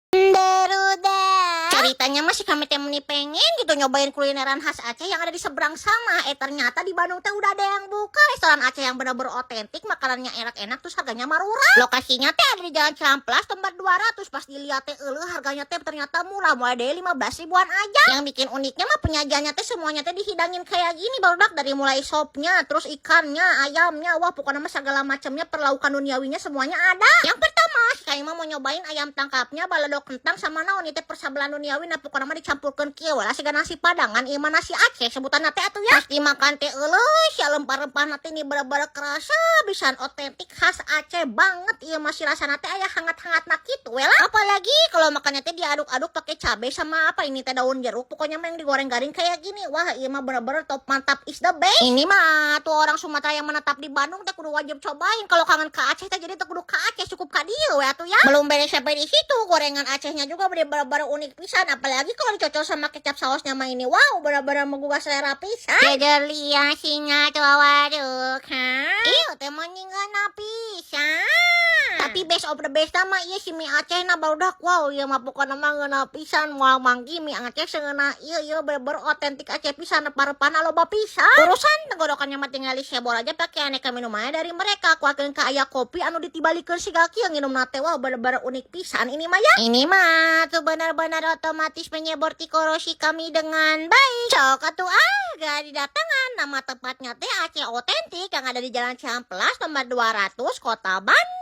Barudak. Ceritanya mah si kami teh meni pengen gitu nyobain kulineran khas Aceh yang ada di seberang sana. Eh, ternyata di Bandung teh udah ada yang buka restoran Aceh yang bener-bener otentik, makanannya enak-enak, terus harganya marurah. Lokasinya teh ada di Jalan Cihampelas tempat 200. Pas dilihat teh euleuh, harganya teh ternyata murah, mulai dari 15 ribuan aja. Yang bikin uniknya mah penyajiannya teh semuanya teh dihidangin kayak gini, barudak, dari mulai sopnya, terus ikannya, ayamnya, wah, pokoknya mah segala macamnya, perlaukan duniawinya semuanya ada. Yang pertama, si kami mah mau nyobain ayam tangkapnya, balado kentang sama naon teh persabelan duniawi. Nah, pokoknya mah dicampurkeun kieu lah siga nasi padangan, ieu mah nasi Aceh sebutanna teh atuh ya. Pas dimakan teh euleuh sia, rempah-rempahna teh ini bener-bener kerasa pisan, otentik khas Aceh banget. Ieu masih rasana teh aya hangat-hangatna kitu we lah. Apalagi kalau makannya teh diaduk-aduk pakai cabai sama apa ini teh, daun jeruk, pokoknya mah yang digoreng garing kayak gini. Wah, ieu mah bener-bener top mantap, is the best. Ini mah tuh orang Sumatera yang menetap di Bandung teh kudu wajib cobain. Kalau kangen ke Aceh teh jadi teh kudu ke Aceh, cukup ka dieu we atuh ya. Belum beres sampai di situ, gorengan Acehnya juga bener-bener unik pisan, apalagi kalau dicocol sama kecap sausnya mah ini, wow, bener-bener menggugah selera pisan. Jejelia singa tua. Iya teh mah nyinggeuna pisan. Tapi best of the best mah ieu si mie Aceh na, barudak. Wow, ieu mah pokona mah ngeunah pisan, moal manggih mie Aceh seungeunah ieu. Ieu bener-bener otentik Aceh pisan, rempah-rempahna loba pisan. Urusan tenggorokannya mah tinggal disebor aja pakai aneka minumannya dari mereka. Kuatkeun ka aya kopi anu ditibalikeun siga kieu nginumna teh. Wah, bener-bener unik pisan ini mah ya. Ini mah tuh benar-benar otomatis menyebor tikorosi kami dengan baik. Cok atuh ah, gak didatangan. Nama tempatnya teh Aceh Otentik yang ada di Jalan Cihampelas nomor 200, Kota Bandung.